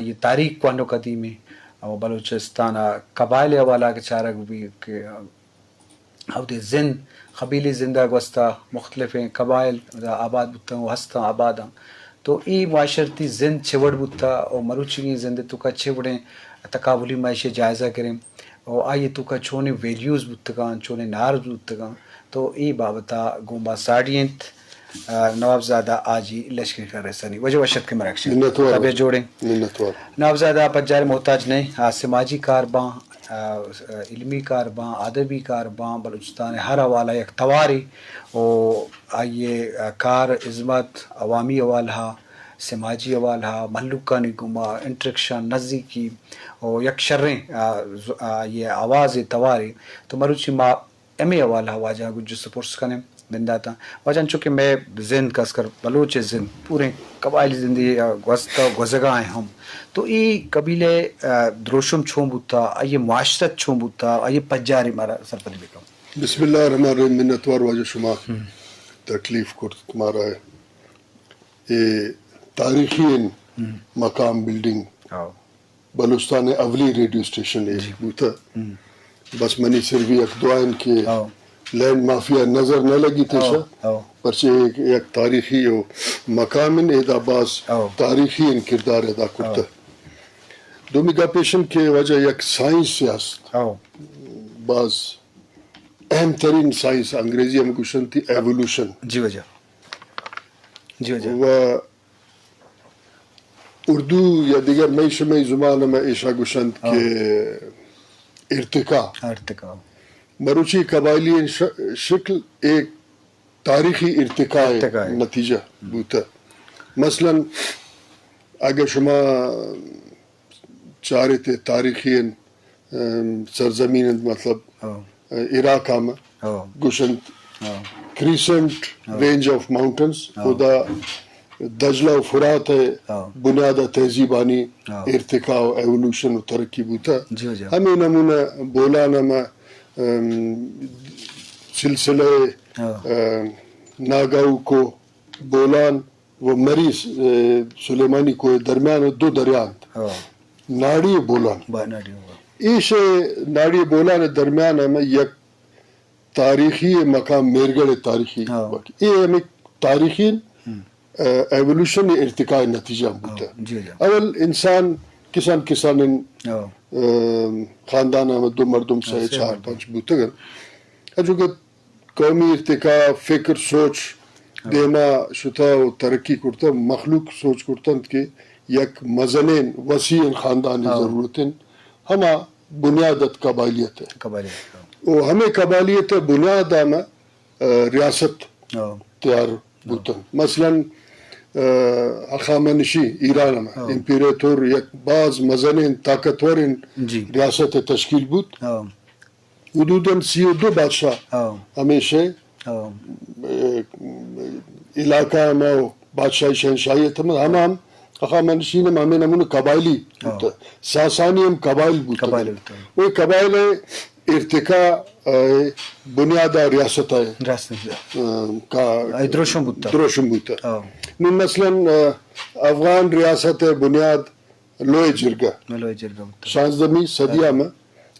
اے تاریخ کوہن و قدیم ایں، او بلوچستان ءِ قبائل ءِ حوالہ ءَ کہ چارگ بی کہ اودے زند، قبیلی زند ءَ گوستا مختلفیں قبائل ادا آباد بوتاں و ہستاں، آباداں۔ تو اے معاشرتی زند چے وڑ بوتا و مروچیگیں زند ءِ توکا چے وڑیں تقابلی ما ایشی ءِ جائزہ گریں و آئی ءِ توکا چونیں ویلیوز بوتگاں، چونیں نارمز بوتگاں، تو اے بابت ءَ گوں ما ساڑی انت، آ، نوابزادہ حاجی لشکری خان رئیسانی۔ واجہ وش اتکے مراگش ءَ۔ منتوار۔ طبیعت جوڑ ایں؟ منتوار۔ نوابزادہ پجار ءِ محتاج نہ ایں، آ سماجی کار باں، آ، علمی کار باں، ادبی کار باں، بلوچستان ءِ ہر حوالہ ءَ یک توارے و آئی ءِ، آ، کار، ہزمت، عوامی حوالہ ءَ، سماجی حوالہ ءَ، مھلوکانی گوما انٹریکشن، نزیکی و یک شریں، آ، ز-، آ، آئی ءِ آواز ءِ توارے۔ تو مروچی ما ہمے حوالہ ءَ واجہ ءَ گوں جست ءُ پرس کنیں، بنداتاں۔ واجہ، انچو کہ مئے زند، خاص کر بلوچ ءِ زند، پوریں قبائلی زندے ءَ گوست ءُ گوزگا ایں ہم، تو اے قبیلہ ءِ، آ، دروشم چون بوتا، آئی ءِ معاشرت چون بوتا، آئی ءِ پجارے مارا سرپدی بکن۔ بسم اللہ الرحمن الرحیم۔ منتوار واجہ شما، تکلیف کرت مارا۔ اے تاریخی مقام بلڈنگ۔ ہاں۔ بلوچستان ءِ اولی ریڈیو اسٹیشن اے بوتہ۔ بس منی صرف یک دعا انت کہ لینڈ مافیا نظر نہ لگیت ایشا، پرچہ اے یک تاریخی و مقام انت، ادا باز تاریخی انت کردار ادا کرتہ۔ دومی گپ ایش انت کہ واجہ یک سائنس ہست، باز اہم ترین سائنس، انگریزی ہم گوشنتی ایولوشن۔ جی واجہ۔ جی واجہ۔ و اردو یا دیگر مئے شمئے زبان ءَ ما ایشا گوشنت کہ ارتقا۔ ارتقا۔ مروچی قبائلی ش-، شکل ایک تاریخی ارتقا ءِ نتیجہ بوتہ۔ مثلاً اگہ شما چارت تاریخی ام، سرزمین انت، مطلب، عراق ہم گوشنت، کریسنٹ رینج آف ماؤنٹنز، اودا دجلہ و فرات ءِ بنیاد ءَ تہذیبانی ارتقا و ایولوشن و ترقی بوتہ۔ جی، جی۔ ہمے نمونہ بولان ہم، ام، سلسلہ، ام، ناگاؤ کو بولان و مری س-، سلیمانی کوہ درمیان و دو دریا انت۔ ناڑی و بولان۔ ایش ناڑی و بولان درمیان ہم یک تاریخی مقام، مہرگڑھ تاریخی۔ اے ہمیں تاریخی، ا، ایولوشن ارتقاء نتیجہ بوتہ۔ جی، جی۔ اول انسان کسان کسان، ا، خاندان ہم دو مردم، سہ چار پنچ بوتگ انت۔ اجوگت قومی ارتقاء، فکر، سوچ دیما شتہ و ترقی کرتہ، مخلوق سوچ کرتنت کہ یک مزنیں وسیعیں خاندانے ضرورت انت، ہما بنیاد ات قبائلیت ءِ۔ و ہمے قبائلیت ءِ بنیاد ءَ ما، ا، ریاست تیار بوتنت۔ مثلاً، ا، ہخامنشی ایران ءَ امپیراتور یک باز مزنیں طاقتوریں ریاست تشکیل بوت۔ حدوداً سی و دو بادشاہ ہمیشہ، ا، علاقہ ہما و بادشاہی شہنشاہی ات، ہم، ہما ہم ہخامنشین ہم ہمے نمونہ قبائلی بوتہ۔ ساسانی ہم قبائل بوتہ۔ قبائل بوتہ۔ و قبائل ارتقاء، ا، بنیاد ریاست ءِ، ریاست ءِ۔ ا، کا، دروشم بوتہ۔ دروشم بوتہ۔ نون مثلاً، ا، افغان ریاست ءِ بنیاد لوئے جرگہ۔ لوئے جرگہ بوتہ۔ شانزدہمی صدی ءَ مہ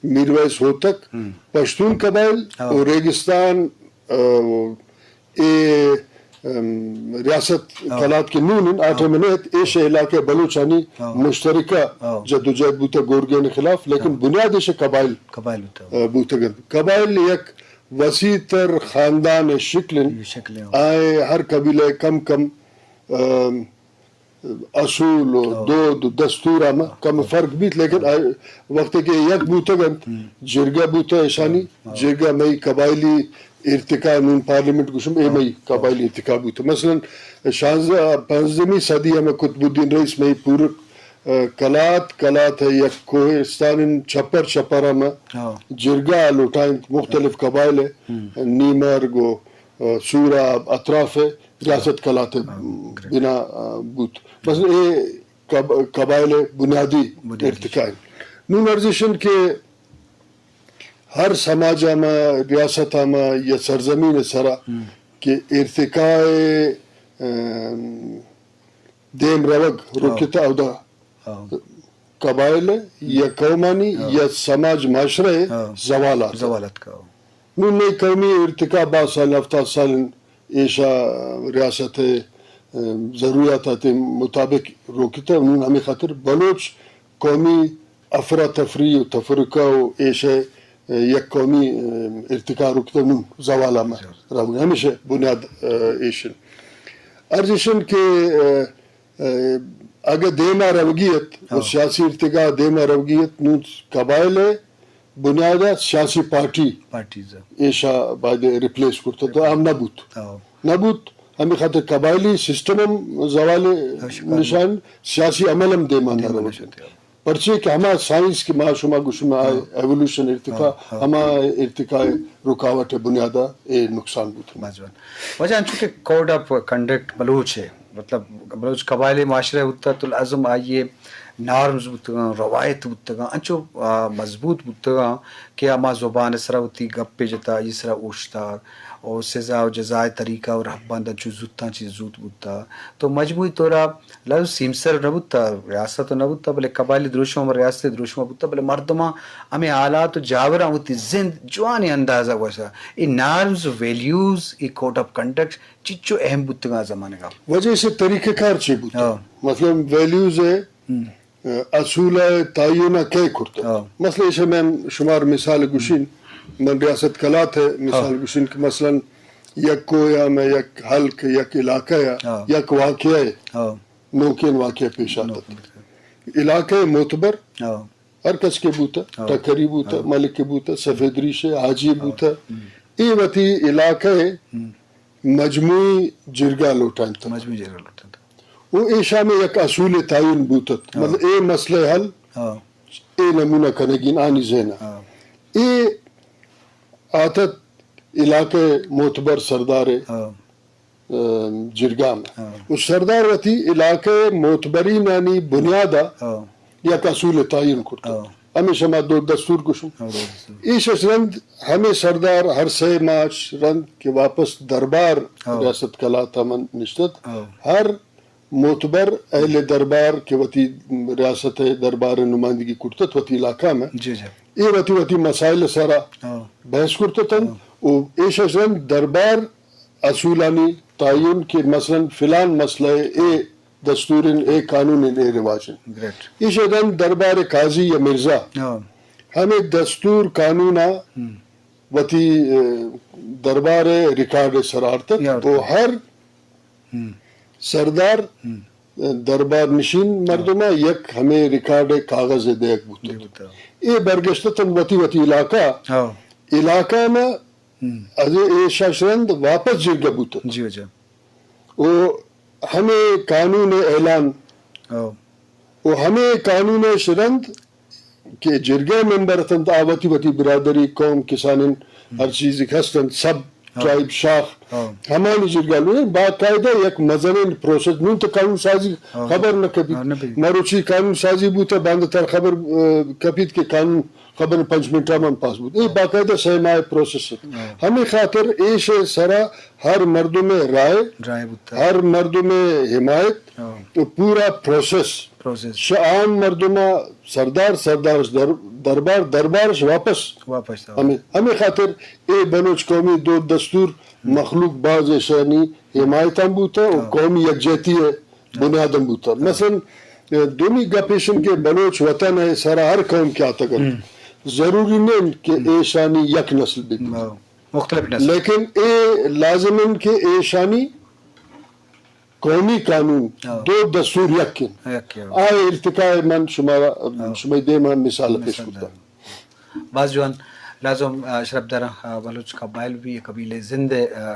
میرویس ہوتک پشتون قبائل و ریگستان، ا، اے، ام، ریاست قلات کہ نون انت، آ ٹائم ءَ نہ ات، ایش علاقہ بلوچانی مشترکہ جدوجہد بوتہ گورگین خلاف، لیکن بنیاد ایش قبائل، قبائل بوتہ۔ ا، بوتگ انت۔ قبائل یک وسیع تر خاندان شکل انت۔ آئے ہر قبیلہ کم کم، ام، اصول و دود و دستور ہم کم فرق بیت، لیکن آ، وقتے کہ یک بوتگ انت، جرگہ بوتہ ایشانی، جرگہ مئی قبائلی ارتقاء، نون پارلیمنٹ گوشم، اے مئی قبائلی ارتقاء بوتہ۔ مثلاً شانزدہ، پانزدہمی صدی ہم قطب الدین رئیس مئی پورک، ا، قلات، قلات ءِ یک کوہستان چپر چپر ہم جرگہ لوٹائنت مختلف قبائل، نیمرگ و، ا، سوراب اطراف ریاست قلات ءِ بنا، ا، بوت۔ بس اے قب-، قبائل بنیادی ارتقاء انت۔ نون ارزش انت کہ ہر سماج ءَ ما، ریاست ءَ ما یا سرزمین ءِ سرا کہ ارتقاء، ام، دیم روگ رکتہ، اودا ہاں۔ قبائل ءِ یا قومانی ہاں۔ یا سماج معاشرہ ءِ ہاں۔ زوال آتک۔ زوال آتک، ہاں۔ نوں مئے قومی ارتقا باز سال، ہفتاد سال ایشا ریاست ءِ، ام، ضروریات ءِ مطابق روکتہ۔ نوں ہمے خاطر بلوچ قومی افراتفری و تفرقہ و ایشا یک قومی، ام، ارتقا روکتہ، نوں زوال ءَ روگ ءَ۔ ہمیشہ بنیاد، ا، ایشن۔ عرض ایشن کہ، ا، ا، اگہ دیما روگی ات و ہاں۔ سیاسی ارتقا دیما روگی ات، نوں قبائل ءِ بنیاد ءَ سیاسی پارٹی پارٹیز۔ ایشا باید ریپلیس کرتہ، تو ہم نہ بوت۔ ہاں۔ نہ بوت، ہمے خاطر قبائلی سسٹم ہم زوال ہاں، شکار نشان، سیاسی عمل ہم دیما نہ دیما روت۔ نشان۔ پرچے کہ ہما سائنس کہ ما شما گوشم، ہاں۔ ایوولوشن ارتقا، ہاں، ہاں۔ ہما ارتقا ءِ رکاوٹ ءِ بنیاد ءَ اے نقصان بوت۔ باز جوان۔ واجہ انچو کہ کوڈ آف کنڈکٹ بلوچ ءِ، مطلب بلوچ قبائلی معاشرہ بوتا تو لازم آئی ءِ نارمز بوتگاں، روایت بوتگاں، انچو، آ، مضبوط بوتگاں کہ ہما زبان ءِ سرا وتی گپ ءَ جتا، آئی ءِ سرا اوشتاگ، و سزا و جزا ءِ طریقہ و رہبند انچو زوتاں چہ زوت بوتا۔ تو مجموعی طور ءَ لہو سیمسر نہ بوتا، ریاست نہ بوتا، بلے قبائلی دروشم ہم ریاست ءِ دروشم بوتا، بلے مردماں ہمے حالات و جاوراں وتی زند جوانیں اندازہ گوشا۔ اے نارمز، ویلیوز، اے کوڈ آف کنڈکٹ چچو اہم بوتگاں زمانگا۔ وجہ سے طریقہ کار چی بوتا؟ ہاں۔ مثلاً ویلیوز ءِ ہم۔ اصول ءِ تعین ءَ کئے کرتگ؟ ہاں۔ مثلاً ایشی ءَ من شمار مثال گوشین، من ریاست قلات ءِ مثال ہاں۔ گوشین کہ مثلاً یک کوہ ءَ مئے یک حلق، یک علاقہ ءَ ہاں۔ یک واقعہ ءِ ہاں۔ نوکیں واقعہ پیش آتک۔ نوکیں۔ علاقہ ءِ معتبر ہاں۔ ہر کس کہ بوتہ، ہاں۔ ٹکری بوتہ، ہاں۔ ملک کہ بوتہ، سفید ریش ءِ حاجی ہاں۔ بوتہ۔ ہم۔ اے وتی علاقہ ءِ ہم۔ مجموعی جرگہ لوٹائینتگ۔ مجموعی جرگہ لوٹائینتگ۔ و ایشاں یک اصول تعین بوتت۔ ہاں۔ مطلب اے مسئلہ حل ہاں۔ اے نمونہ کنگین آنی ذہن ءَ۔ ہاں۔ اے آتت علاقہ معتبر سردار ءِ، ہاں۔ ام، جرگہ ءَ۔ ہاں۔ و سردار وتی علاقہ معتبرینانی بنیاد ءَ ہاں۔ یک اصول تعین کرتگ۔ ہاں۔ ہمیشہ ما دود دستور گوشوں۔ ہاں، دود دستور۔ ایش اش رند ہمے سردار ہر سئے ماہ اش رند کہ واپس دربار ہاں۔ ریاست قلات ءَ من نشتت۔ ہاں۔ ہر معتبر اہل دربار کہ وتی ریاست ءِ دربار ءِ نمائندگی کرتت وتی علاقہ ءَ۔ جی، جی۔ اے وتی وتی مسائل ءِ سرا ہاں۔ بحث کرتت انت۔ ہاں۔ و ایش اش رند دربار اصولانی تعین کہ مثلاً فلان مسئلہ ءِ اے دستور انت، اے قانون انت، اے رواج انت۔ گریٹ۔ ایش ءَ رند دربار قاضی یا مرزا ہاں۔ ہمے دستور قانون ءَ ہم۔ وتی، ا، دربار ءِ ریکارڈ ءِ سرا آرتگ۔ یا آرتگ۔ و ہر ہم۔ سردار ہم۔ دربار نشین مردم ءَ یک ہمے ریکارڈ ءِ کاغذ ءِ دیگ بوتگ۔ دیگ بوتگ۔ اے برگشتتن وتی وتی علاقہ، ہاں۔ علاقہ ءَ ہم۔ از اے شش رند واپس جرگہ بوتگ۔ جی واجہ۔ و ہمے قانون ءِ اعلان ہاں۔ و ہمے قانون ءِ شرند کہ جرگہ ءِ ممبر اتنت، آ وتی وتی برادری، قوم، کسانیں ہر چیزے کہ ہستنت، سب ہاں۔ ٹرائب، شاخ، ہاں۔ ہمانی جرگہ لوٹیں۔ باقاعدہ یک مزنیں پروسس، نوں تو قانون سازی ہاں۔ خبر نہ کپیت۔ ہاں، نہ کپیت۔ مروچی قانون سازی بوتہ، باندا ترا خبر، ا، کپیت کہ قانون خبر پنچ منٹ ءَ من پاس بوت۔ اے باقاعدہ سئے ماہ ءِ پروسس ات۔ ہاں۔ ہمے خاطر ایش ءِ سرا ہر مردم ءِ رائے، رائے بوتہ۔ ہر مردم ءِ حمایت، ہاں۔ و پورا پروسس۔ پروسس۔ شہ عام مردم ءَ سردار، سردار اش در-، دربار، دربار اش واپس۔ واپس، ہاں۔ ہمے، ہمے خاطر اے بلوچ قومی دود دستور ہم۔ مخلوق باز ایشانی حمایت ہم بوتہ و ہاں۔ قومی یکجہتی ءِ بنیاد ہم بوتہ۔ مثلاً، دومی گپ ایش انت کہ بلوچ وطن ءِ سرا ہر قوم کہ آتگ انت، ہم۔ ضروری نہ انت کہ ہم۔ ایشانی یک نسل بہ بیت۔ ہاں۔ مختلف نسل۔ لیکن اے لازم انت کہ ایشانی قومی قانون، ہاں۔ دود دستور یک انت۔ یک انت۔ آ ارتقا ءِ من شما، ہاں۔ شمئے دیما مثال پیش مثال کرتہ۔ دارم۔ باز جوان، لازم، آ، شرپداراں، آ، بلوچ قبائل بی، قبیلہ زند ءِ، آ،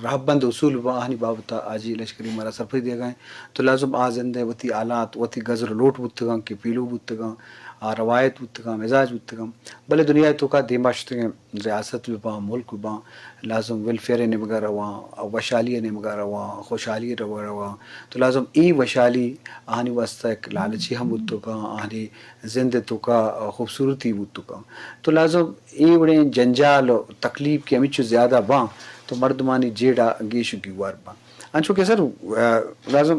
رہبند اصول باں، آہانی بابت ءَ حاجی لشکری مارا سرپدی دیگا انت۔ تو لازم آ زند ءِ وتی حالات، وتی گزر و لوٹ بوتگاں کہ پیلو بوتگاں، آ روایت بوتگاں، مزاج بوتگاں۔ بلے دنیا ءِ توکا دیما شتگیں ریاست بہ باں، ملک بہ باں، لازم ویلفیئر ءِ نیمگا رواں، وشحالی ءِ نیمگا رواں، خوشحالی ءِ نیمگا رواں۔ تو لازم اے وشحالی آہانی واسطہ یک لالچے ہم بوت کنت، آہانی زند ءِ توکا خوبصورتی بوت کنت۔ تو لازم اے وڑیں جنجال و تکلیف کہ ہمینچو زیادہ باں، تو مردمانی جیڑہ گیش و گیوار باں۔ انچو کہ سر، آ، لازم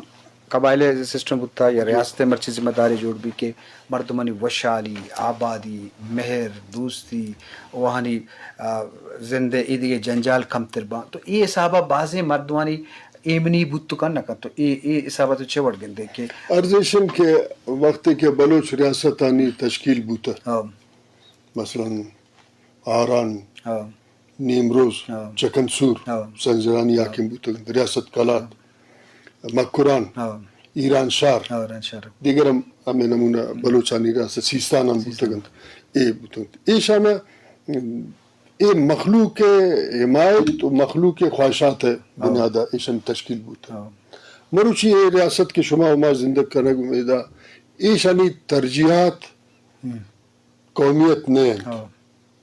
قبائلی سسٹم بوتا یا ریاست ءِ مرچی ذمہ داری جوڑ بی کہ مردمانی وشحالی، آبادی، مہر، دوستی، وہانی، آ، زند ءِ ایدگہ جنجال کمتر باں۔ تو اے حسابا بازیں مردمانی ایمنی بوت کن نہ کنت۔ تو اے، اے حسابا تو چے وڑ گندے کہ ارزشن کہ وقتے کہ بلوچ ریاستانی تشکیل بوتا، ہاں۔ مثلاً آران، ہاں۔ نیمروز، ہاں۔ چکنسور، ہاں۔ سنجرانی ہاں۔ حاکم بوتگ انت، ریاست کلات، ہاں۔ مکران، ہاں۔ ایران شہر، ہاں، ایران شہر۔ دیگر ہم ہمے نمونہ بلوچانی ریاست سیستان ہم سیستان۔ بوتگ انت۔ اے بوتگ انت۔ ایشانا اے مخلوق ءِ حمایت و مخلوق ءِ خواہشات ءِ ہاں۔ بنیادا ایشانی تشکیل بوتگ۔ ہاں۔ مروچی اے ریاست کہ شما و ما زندگ کنگ امیدا، ایشانی ترجیحات ہم۔ قومیت نہ انت۔ ہاں۔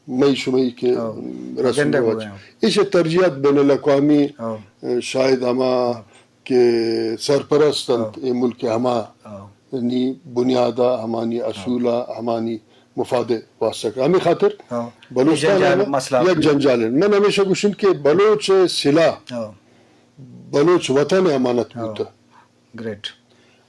مئی شمئی کہ ہاں۔ رسم گندگ رواج۔ بوئے ہاں۔ ایش ترجیحات بین الاقوامی، ہاں۔ شاید ہما ہاں۔ کہ سرپرست انت ہاں۔ اے ملک ہما ہاں۔ نی بنیادا، ہمانی ہاں۔ اصولا، ہمانی مفاد واسطہ۔ ہمیں خاطر ہاں۔ بلوچستان یک جنجال ہما مسئلہ۔ یک جنجال انت۔ من ہمیشہ گوشن کہ بلوچ سلاح، ہاں۔ بلوچ وطن امانت ہاں۔ بوتا۔ گریٹ۔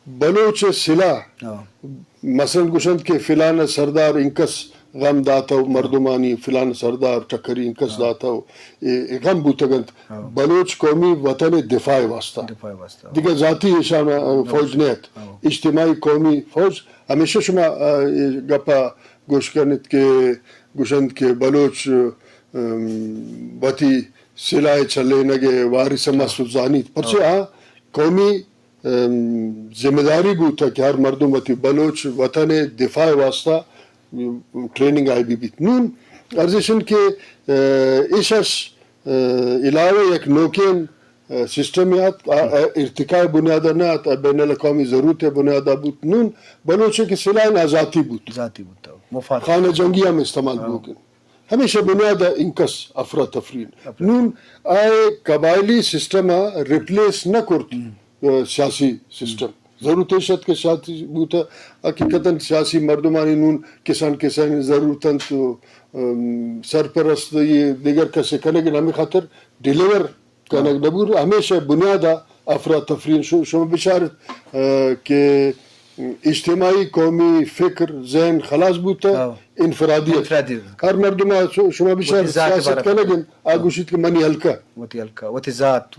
بلوچ سلاح، ہاں۔ مثلاً گوشنت کہ فلان سردار انکس غم داتو، مردمانی فلان سردار ٹکری انکس ہاں۔ داتو، اے، اے غم بوتگنت۔ ہاں۔ بلوچ قومی وطن دفاع واسطہ۔ دفاع واسطہ۔ دیگہ ذاتی ایشان، آ، ہاں۔ فوج نیت۔ ہاں۔ اجتماعی قومی فوج۔ ہمیشہ شما، آ، اے گپا گوش کنت کہ گوشنت کہ بلوچ، ام، وتی سلاح چلینگ وارث مست زانیت۔ پرچہ ہاں۔ آ قومی ام، ذمہ داری بوتہ کہ ہر مردم وتی بلوچ وطن دفاع واسطہ، ام، ٹریننگ آئی بی بیت۔ نون ارزشن کہ، ا، ایشش، ا، علاوہ یک نوکین، ا، سسٹم یات، آ، آ، ارتقاء بنیاد نہ آت، آ بین الاقوامی ضرورت بنیاد بوت۔ نون بلوچ کہ سلاح آزاتی بوت۔ ذاتی بوت، مفاد۔ خانہ جنگی ہم استعمال ہاں۔ بوت۔ ہمیشہ بنیاد انکس افراتفری۔ افراتفری۔ نون آئے قبائلی سسٹم ء ریپلیس نہ کرت، ہم۔ ء، سیاسی سسٹم۔ ہم۔ ضرورت ایش ات کہ سیاسی بوت، حقیقتاً سیاسی مردمانی نون کسان کسان ضرورت انت، ام، سرپرست یہ دیگر کسے کنگ ہمیں خاطر ڈیلیور کنگ نہ بور، ہمیشہ بنیاد ء افراتفری۔ شو-، شما بچارت، ء، کہ اجتماعی قومی فکر، ذہن خلاص بوتہ، ہاں۔ انفرادیت۔ انفرادیت۔ ہر مردم ء شو-، شما بچار وتی ذات سیاست بارہ کنگ انت، آ ہاں۔ گوشیت کہ منی حلقہ۔ وتی حلقہ، وتی ذات،